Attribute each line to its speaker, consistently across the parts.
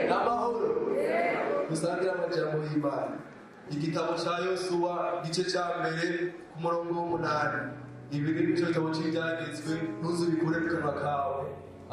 Speaker 1: N'amahoro dusangira amajambo y'Imana. Igitabo cya Yosuwa igice cya mbere ku murongo w'umunani. Ibi ni byo gitabo cy'ibyanditswe, ntuzubikure mu kanwa kawe,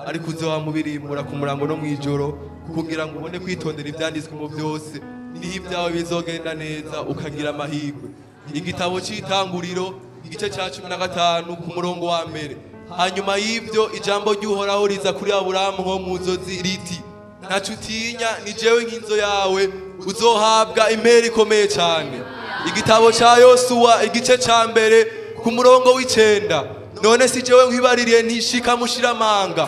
Speaker 1: ariko uze wamubirimbura ku murango no mw'ijoro, kugira ngo ubone kwitondera ibyanditswe mu byose, niho ibyawe bizogenda neza ukagira amahirwe. Igitabo cy'itanguriro igice cya 15 ku murongo wa mbere. Hanyuma y'ibyo ijambo ry'Uhoraho riza kuri Aburahamu nko mu nzozi riti: ntaco utinya, ni jewe nk'inzo yawe, uzohabwa impera ikomeye cyane. Igitabo cya Yosuwa igice cya mbere ku murongo w'icenda. None si jewe nkwibaririye ntishika mushiramanga,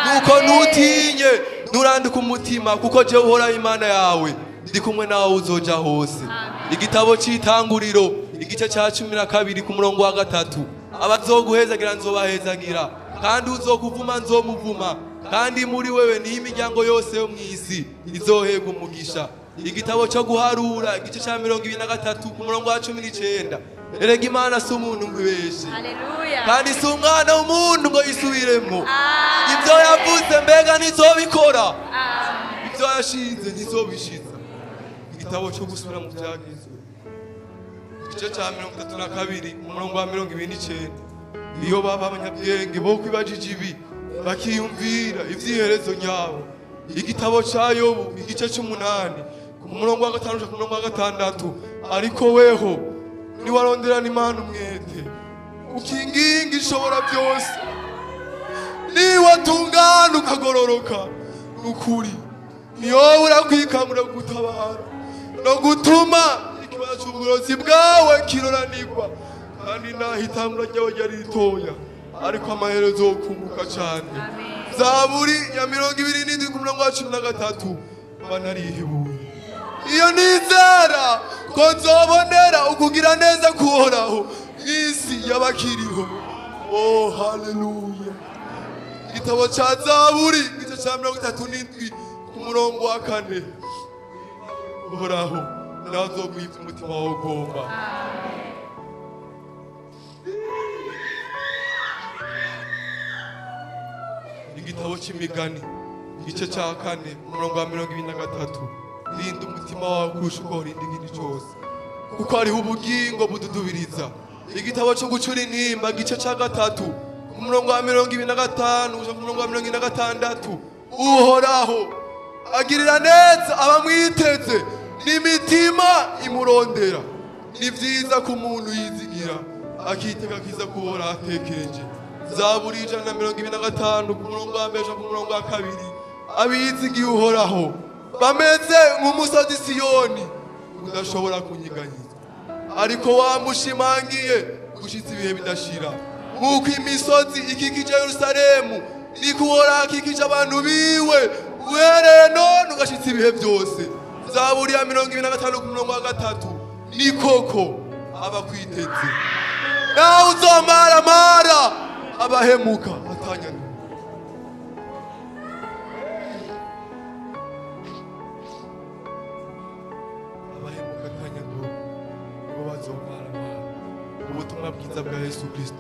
Speaker 1: nuko ntutinye, nturandike umutima, kuko jewe Uhoraho Imana yawe ndi kumwe nawe uzoja hose. Igitabo cy'itanguriro igice cya 12 ku murongo wa 3. Abazoguhezagira nzobahezagira, kandi uzokuvuma nzomuvuma, kandi muri wewe niho imiryango yose yo mw'isi izohebwa umugisha. Igitabo cyo guharura igice cya 23 ku murongo wa 19. Erega Imana si umuntu ngo ibeshe, kandi si umwana w'umuntu ngo yisubiremo. Ibyo yavuze mbega ntizobikora, ibyo yashinze ntizobishiza. Igitabo cyo gusubira mu byagizwe igice cya 32 umurongo wa 29. Iyo baba abanyabwenge bo kwibajije ibi bakiyumvira ivyiherezo nyabo. Igitabo cya Yobu igice c'umunani ku murongo wa 5 ku murongo wa 6. Ariko weho niwaronderana Imana umwete, ukinginga ishobora byose, niwatungana ukagororoka, nukuri niyobura kwikangura gutabara no gutuma ikibazo cy'uburozi bwawe kiroranirwa. Kandi naho itangura ryawe ryari ritoya, ariko amaherezo yokunguka cyane. Zaburi ya 27 ku murongo wa 13. Mba narihebuye iyo nizera ko nzobonera ukugira neza kuhoraho isi y'abakiriho. Oh, haleluya. Igitabo cya Zaburi igice cya 37 ku murongo wa 4. Uhoraho nawe azoguha umutima wawe ugomba. Igitabo cy'imigani igice cya 4 umurongo wa 23. Rinda umutima wawe kurusha uko urinda ikindi cyose, kuko hariho ubugingo bududubiriza. Igitabo cyo gucura intimba igice cya 3 ku murongo wa 25 gushika ku murongo wa 26. Uhoraho agirira neza abamwiteze n'imitima imurondera. Ni vyiza ko umuntu yizigira akitega kiza kuhora atekereje. Zaburi 125 ku murongo wa 1 ku murongo wa 2. Abizigiye Uhoraho bameze nk'umusozi Siyoni udashobora kunyeganyezwa, ariko wamushimangiye gushitsa ibihe bidashira. Nk'uko imisozi ikikije Yerusalemu, niko Uhoraho akikije abantu biwe, uhereye none ugashitsa ibihe byose. Zaburi ya 25 ku murongo wa 3. Ni koko abakwiteze nawe uzomaramara, abahemuka atanyana. Abahemuka atanyana nibo bazomaramara. Ubutumwa bwiza bwa Yesu Kristo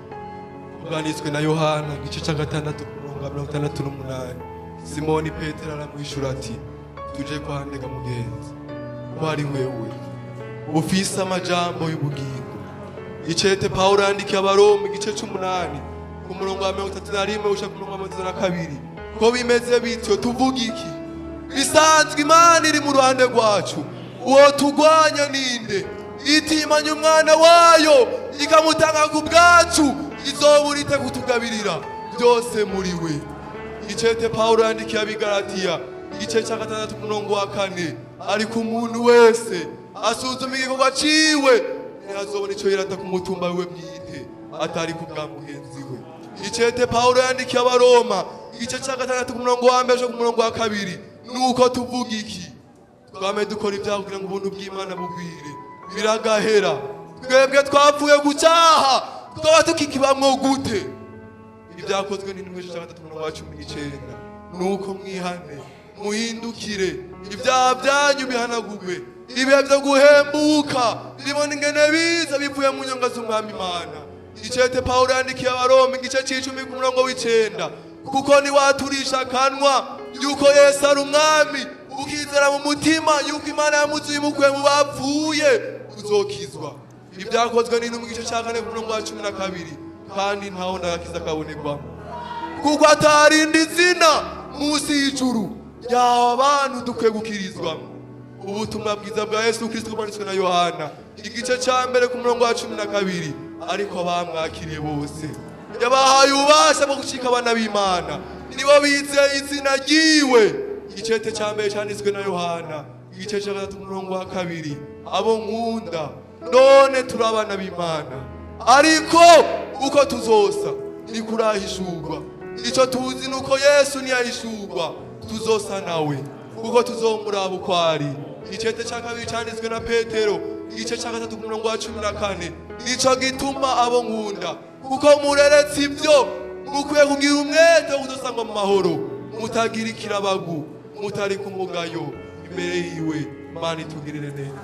Speaker 1: bwanditswe na Yohana igice cya 6 ku murongo wa 68. Simoni Petero aramwishura ati: tuje kwa ndega mugenzi, ko ari wewe ufise amajambo y'ubugingo. Icete Paulo yandikiye Abaroma igice c'umunani ku murongo wa 31 gushika ku murongo wa 32. Ko bimeze bityo tuvuga iki? Bisanzwe Imana iri mu ruhande rwacu, uwo tugwanya ninde? Itimanye umwana wayo ikamutanga ku bwacu, izobura ite kutugabirira byose muri we? Icete Paulo yandikiye Abigalatiya igice cya 6 ku murongo wa 4. Ariko umuntu wese asuzuma igikorwa ciwe, ntazobona ico yirata ku mutumba wiwe bwite, atari ku bwa mugenzi we. Icete Paulo yandikiye Abaroma igice cya 6 ku murongo wa 1 ku murongo wa 2. Nuko tuvuga iki? Twame dukora ibyaha kugira ngo ubuntu bw'Imana bugwire. Biragahera. Twebwe twapfuye gucaha, twaba tukikibamwo gute? Ibyakozwe n'intumwa igice cya 3 ku murongo wa 19. Nuko mwihane, muhindukire, ibyaha byanyu bihanagurwe, ibihe byo guhembuka bibona ingene biza bivuye mu nyonga z'Umwami Imana. Icete Paulo yandikiye Abaroma igice c'icumi ku murongo w'icenda. Kuko niwaturisha akanwa yuko Yesu ari umwami, ukizera mu mutima yuko Imana yamuzuye imukuye mu bapfuye, uzokizwa. Ibyakozwe n'intumwa igice cya 4 ku murongo wa 12. Kandi ntaho ndagakiza kabonerwamo, kuko atarindi zina munsi y'ijuru ryawe abantu dukwiye gukirizwamo. Ubutumwa bwiza bwa Yesu Kristo bwanditswe na Yohana igice cya 1 ku murongo wa 12. Ariko abamwakiriye bose yabahaye ububasha bwo gucika abana b'Imana, nibo bizeye izina ryiwe. Icete cya 1 cyanditswe na Yohana igice cya 3 ku murongo wa 2. Abo nkunda, none turi abana b'Imana, ariko uko tuzosa ntikurahishurwa. Icyo tuzi nuko Yesu ntiyahishurwa, tuzosa nawe kuko tuzomuraba uko ari. Icete cya 2 cyanditswe na Petero igice cya 3 ku murongo wa 14. Nico gituma abo nkunda, kuko mureretse ibyo, mukwiye kugira umwete wo kudusangwa mu mahoro, mutagira ikirabagu, mutari ku mugayo imbere yiwe. Imana itugirire neza.